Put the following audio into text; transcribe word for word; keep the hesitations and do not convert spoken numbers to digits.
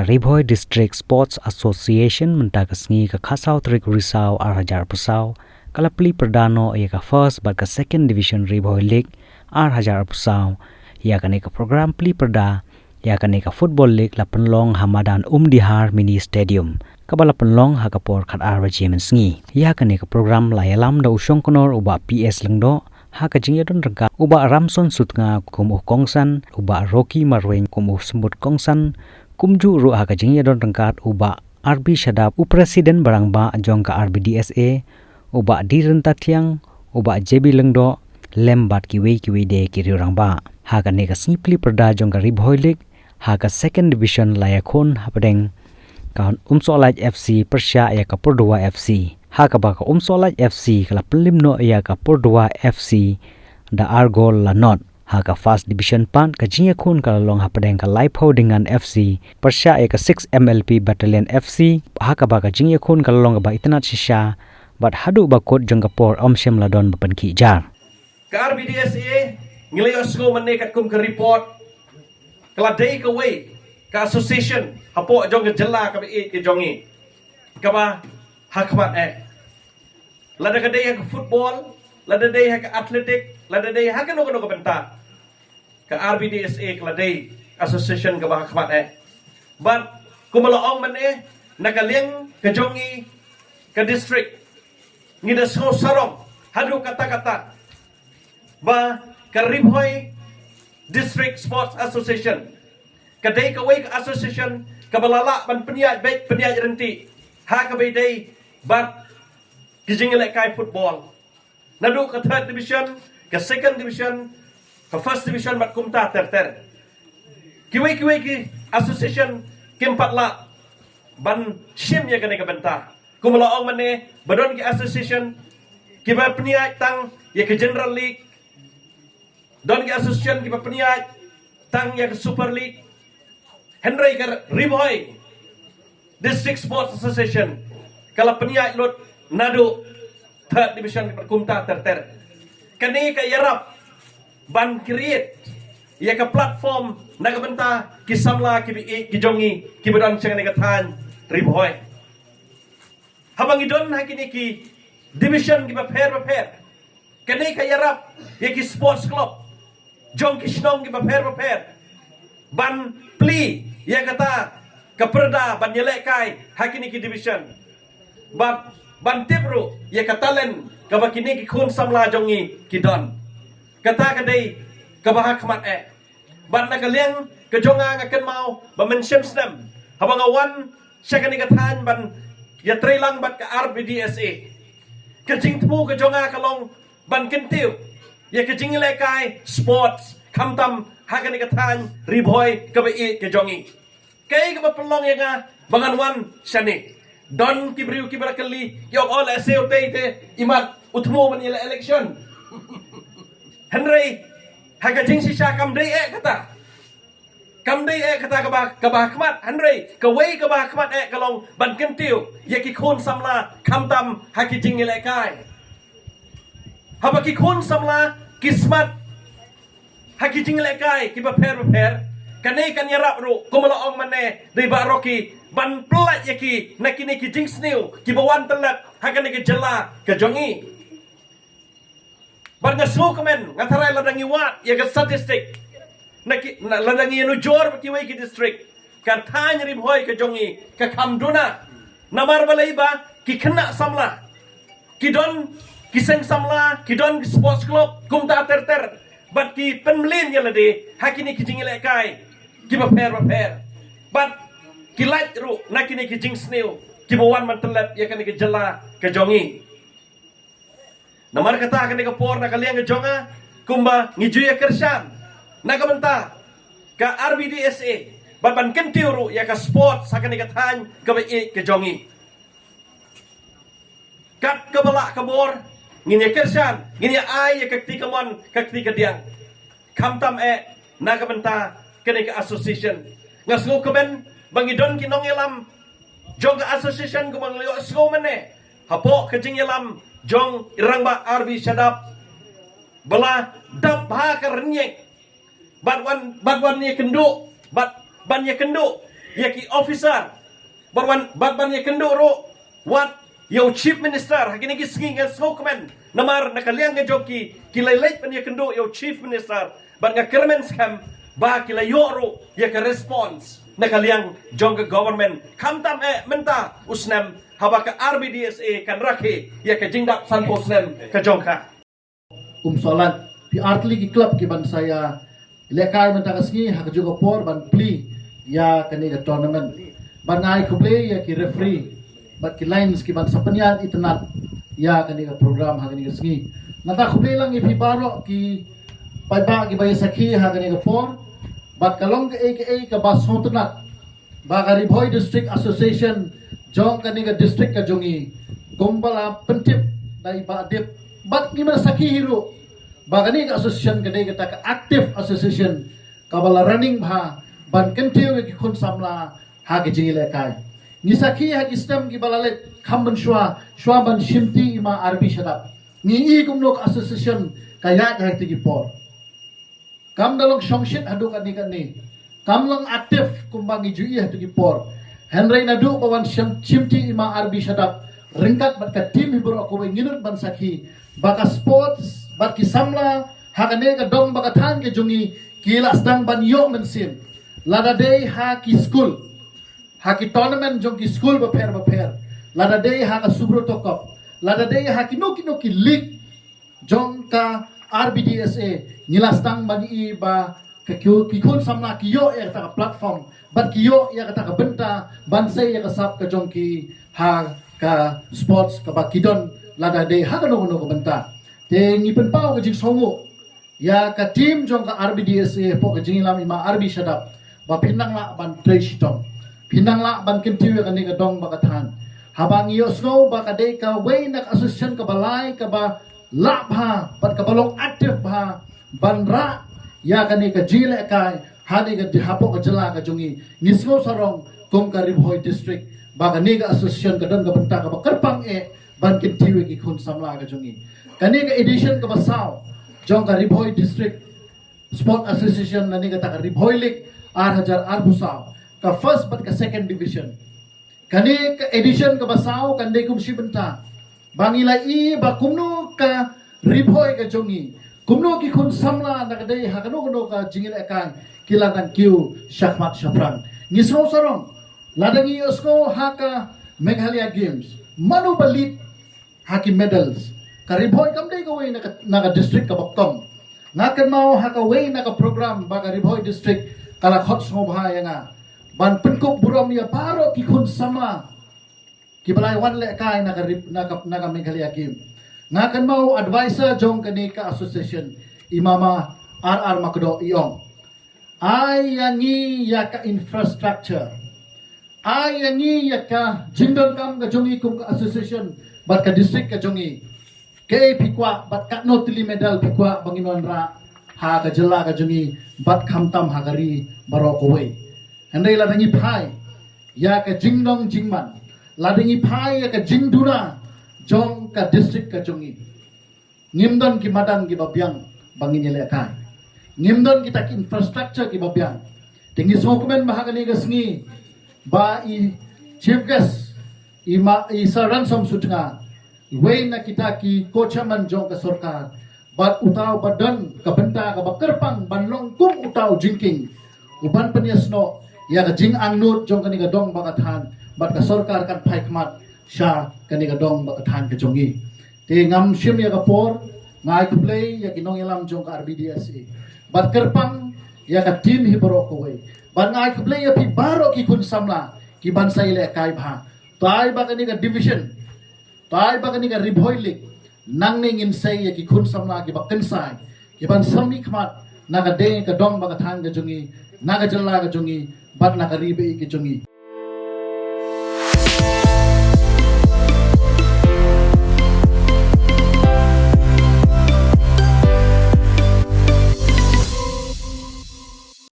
Ri Bhoi District Sports Association mynta ka sngi ka khatsaw tarik u Risaw arhajar arphew saw ka la plie pyrda noh ïa ka First bad ka Second Division Ri Bhoi League arhajar arphew saw. Ïa kane ka program plie pyrda ïa kane ka Football League la pynlong ha madan Umdihar Mini Stadium, kaba la pynlong ha ka por khatar baje mynsngi. Ïa kane ka program la ïalam da u Shongknor u Bah P S Lyngdoh, ha ka jingïadon ryngkat u Bah Ramson Sutnga kum u kongsan, u Bah Rocky Marwein kum u symbud kongsan, kumjuh ruh ha ka jingïadon ryngkat u Bah R B Shadap, u President ba rangbah jong ka R B D S A, u Bah D Ryntathiang, u Bah J B Lyngdoh, lem bad kiwei kiwei de ki riew rangbah. Ha kane ka sngi plie pyrda jong ka Ri Bhoi League, ha ka Second Division la ïakhun hapdeng ka Umsohlait F C pyrshah ïa ka Purdua F C, ha kaba ka Umsohlait F C ka la pynlip noh ïa ka Purdua F C da ar gol la nod. Ha ka First Division pat ka jingïakhun ka la long hapdeng ka Laiphaw Dingan F C pyrshah ïa ka Six M L P Battalion F C, ha kaba ka jingïakhun ka la long kaba itynnad shisha, bad haduh ba kut jong ka por ym shym la don ba pynkhih jar. Ka R B D S A ngi la ïohsngew mynne katkum ka report, ka la dei kawei ka association hapoh jong ka jylla kaba ïeit ka jong ngi, kaba ha khmat eh. Lada ka dei ha ka football, lada dei ha ka athletic, lada dei ha kano kano ka bynta, ka R B D S A ka la dei association kaba ha khmat eh. Bad kumba la ong mynne, na ka liang ka jong ngi ka district, ngi da sngew sarong haduh katta katta ba ka Ri Bhoi District Sports Association ka dei kawei ka association kaba la lah ban pynïaid beit pynïaid ryntih ha kaba ïadei bad ki jingïalehkai football. Naduh ka Third Division, ka Second Division, ka First Division bad kumta ter ter. Kiwei kiwei ki association kim pat lah ban shim ïa kane ka bynta. Kumba la ong mynne, ba don ki association kiba pynïaid tang ïa ka General League, don ki association kiba pynïaid tang ïa ka Super League. Hynrei ka Ri Bhoi District Sports Association ka la pynïaid lut naduh Third Division bad kumta ter ter. Kane ka ïarap ban create ïa ka platform na ka bynta ki samla kiba ïeit ki jong ngi kiba don sha kane ka thaiñ Ri Bhoi. Haba ngi don ha kine ki division kiba pher ba pher, kane ka ïarap ïa ki sports club jong ki shnong kiba pher ba pher ban plie ïa kata ka pyrda ban ïalehkai ha kine ki division, ban, ban tip ruh ïa ka talent kaba kine ki khun samla jong ngi ki don. Kata ka dei kaba ha khmat eh. Bad na ka liang ka jong nga, nga kynmaw ba mynshem snem haba nga wan sha kane ka thaiñ ban ïatreilang bad ka R B D S A, ka jingthmu ka jong nga ka long ban kyntiew ïa ka jingïalehkai sports, khamtam ha kane ka thaiñ Ri Bhoi kaba ïeit ka jong ngi. Kaei kaba pynlong ïa nga ba ngan wan shane? Don ki briew kiba la kylli, ki ong, "Oh, lehse utei te i mat u thmu ban ïaleh election." Hynrei ha ka jingshisha kam dei eh kata. Kam dei eh kata kaba, kaba ha khmat. Hynrei kawei kaba ha khmat eh ka long ban kyntiew ïa ki khun samla khamtam ha ki jingïalehkai. Haba ki khun samla ki smat ha ki jingïalehkai kiba pher ba pher, kane kan ïarap ruh, kumba la ong mynne da i Bah Rocky, ban pyllait ïa ki na kine ki jingsniew kiba wan tyllep ha kane ka jylla ka jong ngi. Bad nga sngewkmen, nga tharai lada ngi wad ïa ka statistic, na ki, na, lada ngi ïanujor bad kiwei ki district, ka thaiñ Ri Bhoi ka jong ngi ka kham duna. Namar balei? Ba ki khynnah samla ki don ki seng samla, ki don ki sports club kumta ter ter, bad ki pynmlien ïa lade ha kine ki jingïalehkai kiba pher ba pher, bad ki lait ruh na kine ki jingsniew kiba wan ban tyllep ïa kane ka jylla ka jong ngi. Namar kata, kane ka por na ka liang ka jong nga, kumba ngi ju ïa kyrshan na ka bynta ka R B D S A, bad ban kyntiew ruh ïa ka sports ha kane ka thaiñ kaba ïeit ka jong ngi. Kat kaba lah ka bor, ngin ïa kyrshan, ngin ïa ai ïa ka kti kamon ka kti kadiang, khamtam eh na ka bynta kane ka association. Nga sngewkmen ba ngi don ki nongïalam jong ka association kumba ngi la ïohsngew mynne hapoh ka jingïalam jong i Rangbah R B Shadap, ba la dap bha ka rynïeng bad wan, bad wan ïakynduh, bad ban ïakynduh ïa ki officer, bad wan, bad ban ïakynduh ruh wat ïa u Chief Minister. Ha kine ki sngi nga sngewkmen namar na ka liang ka jong ki, ki la leit ban ïakynduh ïa u Chief Minister, bad nga kyrmen skhem ba ki la ïoh ruh ïa ka response na ka liang jong ka government. Khamtam eh mynta u snem haba ka R B D S A kan rakhe ïa ka jingdap sanphew snem ka jong ka. Um solat, phi artylli ki club ki ban sa ïalehkai mynta ka sngi ha kajuh ka por ban plie ïa kane ka tournament. Ban ai khublei ïa ki referee bad ki lines ki ban sa pynïaid itynnad ïa kane ka program ha kane ka sngi. Nangta khublei lang ïa phi baroh ki paidbah ki ba ïa sakhi ha kane ka por. Bad ka long kaei kaei kaba sngewtynnad ba ka Ri Bhoi District Association jong kane ka district ka jong ngi kumba la pyntip da i Bah Dip bad ngi mynta sakhi hi ruh ba kane ka association ka dei kata ka active association kaba la running bha ban kyntiew ïa ki khun samla ha ki jingïalehkai. Ngi sakhi ha ki snem kiba la leit kham mynshuwa, shuwa ban shimti i Ma R B Shadap, ngi i kumno ka association ka ïaid ha kito ki por. Kam da long shongshit haduh katne katne. Kam long active kumba ngi ju i ha kito ki por. Hynrei naduh ba wan shim, shimti i Ma R B Shadap ryngkat bad ka team hi baroh kawei, ngi nud ban sakhi ba ka sports bad ki samla ha kane ka dong bad ka thaiñ ka jong ngi ki la sdang ban ïoh mynsiem. Lada dei ha ki skul, ha ki tournament jong ki skul bapher bapher, lada dei ha ka Subroto Cup, lada dei ha kino kino ki league jong ka R B D S A, ngi la sdang ban i ba ka ki, ki khun samla ki ïoh ïa kata ka platform bad ki ïoh ïa kata ka bynta ban sei ïa ka sap ka jong ki ha ka sports kaba ki don, lada dei ha kano kano ka bynta. Te ngi pynpaw ka jingsngewnguh ïa ka team jong ka R B D S A hapoh ka jingïalam i Ma R B Shadap ba phin nang lah ban trei shitom, phin nang lah ban kyntiew ïa kane ka dong bad ka thaiñ. Haba ngi ïohsngew ba ka dei kawei na ka association kaba lai kaba lah bha bad kaba long active bha ban rah ïa kane ka jingïalehkai ha kane ka, hapoh ka jylla ka jong ngi, ngi sngew sarong kum ka Ri Bhoi District ba kane ka association ka don ka bynta kaba kyrpang eh ban kyntiew ïa ki khun samla ka jong ngi. Kane ka edition kaba saw jong ka Ri Bhoi District Sport Association lane kata ka Ri Bhoi League ar hajar arphew saw, ka first bad ka second division. Kane ka edition kaba saw kan dei kum shi bynta ba ngi la i ba kumno ka Ri Bhoi ka jong ngi, kumno ki khun samla na ka dei ha kano kano ka jingïalehkai ki la nang kiew shakhmat shaphrang. Ngi sngew sarong lada ngi ïohsngew ha ka Meghalaya Games, mano ba lead ha ki medals? Ka Ri Bhoi kam dei kawei na ka, na ka district kaba kongsan. Nga kynmaw ha kawei na ka program ba ka Ri Bhoi District ka la khot sngewbha ïa nga ban pynkup burom ïa baroh ki khun samla kiba la wan lehkai na ka Ri, na ka, na ka Meghalaya Games. Nga kynmaw advisor jong kane ka association, i Mama R R Makdoh, i ong, ai ïa ngi ïa ka infrastructure, ai ïa ngi ïa ka jingdonkam ka jong ngi kum ka association bad ka district ka jong ngi. Kaei phi kwah bad katno tylli medal phi kwah ba ngin wanrah ha ka jylla ka jong ngi bad khamtam ha ka ri baroh kawei. Hynrei lada ngi phai ïa ka jingnong jingman, lada ngi phai ïa ka jingduna jong ka district ka jong ngi, ngim don ki madan kiba biang ba ngin ïalehkai, ngim don kita ki infrastructure kiba biang. Te ngi sngewkmen ba ha kane ka sngi ba i chief guest, i Ma, i Sir Ransom Sutnga, iwei na kita ki co-chairman jong ka sorkar, bad uta uba don ka bynta kaba kyrpang ban long kum uta u jingkieng u ban pynïasnoh ïa ka jingangnud jong kane ka dong bad ka thaiñ, bad ka sorkar kan phai khmat sha kane ka dong bad ka thaiñ ka jong ngi. Te ngam shim ïa ka por, nga ai khublei ïa ki nongïalam jong ka R B D S A bad kyrpang ïa ka team hi baroh kawei. Bad nga ai khublei ïa phi baroh ki khun samla ki ban sa ïalehkai bha. Te ai ba kane ka division, te ai ba kane ka Ri Bhoi League, nangne ngin sei ïa ki khun samla kiba kynsai, ki ban sa mihkhmat na ka dei ka dong bad ka thaiñ ka jong ngi, na ka jylla ka jong ngi bad na ka ri ba ïeit ka jong ngi.